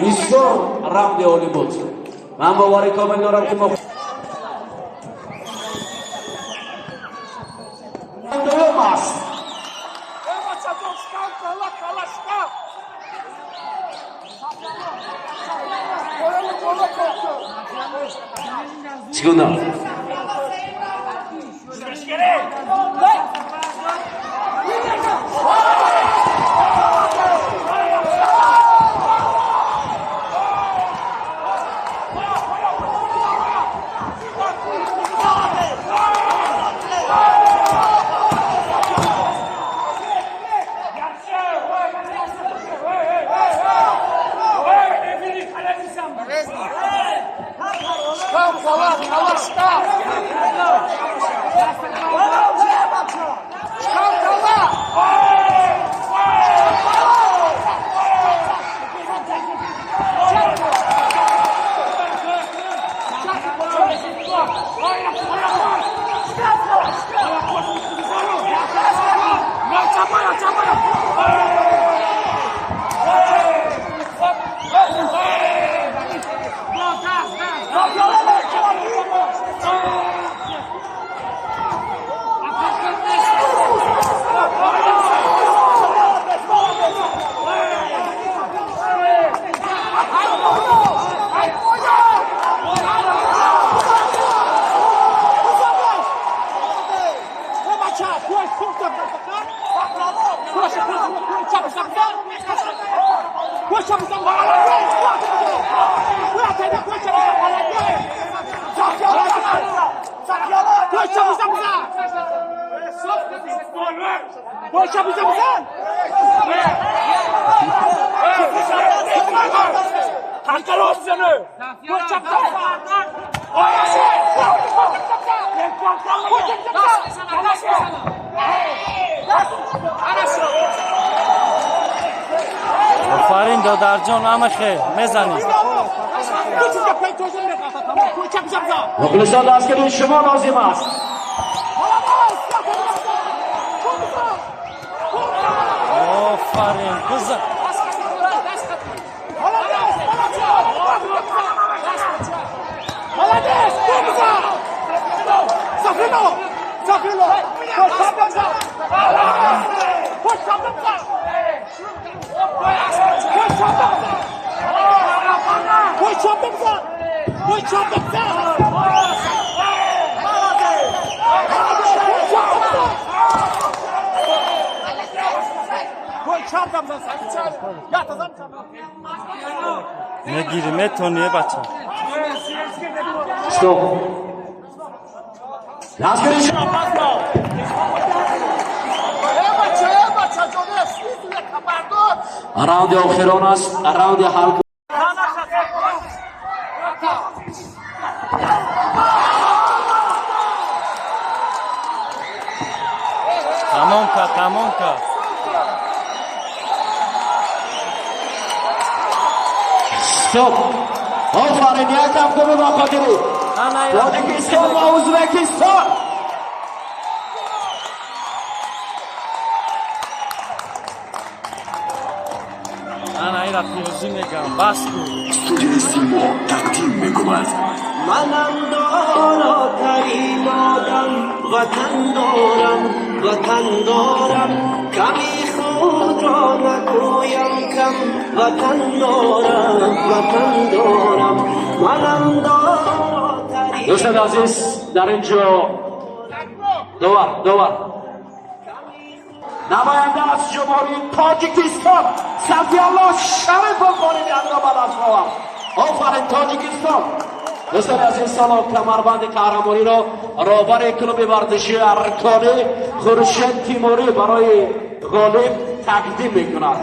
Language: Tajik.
Бисёр раунди олӣ буд. Ман бовари комил дорам, ки мо дуюм аст. Секунда. Офарин, додарҷон, амахе мезанӣ. Мухлисон, дастгирии шумо лозим аст. Офарин, бизан. Мегирӣ, метонӣ, е бача. Стоп. Дастгирии шумо. Раунди охирон аст, раунди ҳал. Тамом кард, тамом кард. Стоп. Офарин, як кафкӯби ба хотири Тоҷикистон ва Ӯзбекистон. Ана ира пирӯзӣ мегам, бас ку. Студияи Симо тақдим мекунад. Манам доротарин одам, ватан дорам, ватан дорам, ками худро нагӯям кам, ватан дорам, ватан дорам, манам доротарин. Дӯстони азиз, дар ин ҷо довар, довар, намоянда аз Ҷумҳурии Тоҷикистон Сафиалло Шарипов ғолибиятро ба даст овард. Офарин, Тоҷикистон! Дӯстони азиз, салом, камарбанди қаҳрамониро роҳбари клуби варзишии Арконӣ Хуршед Тимурӣ барои ғолиб тақдим мекунад.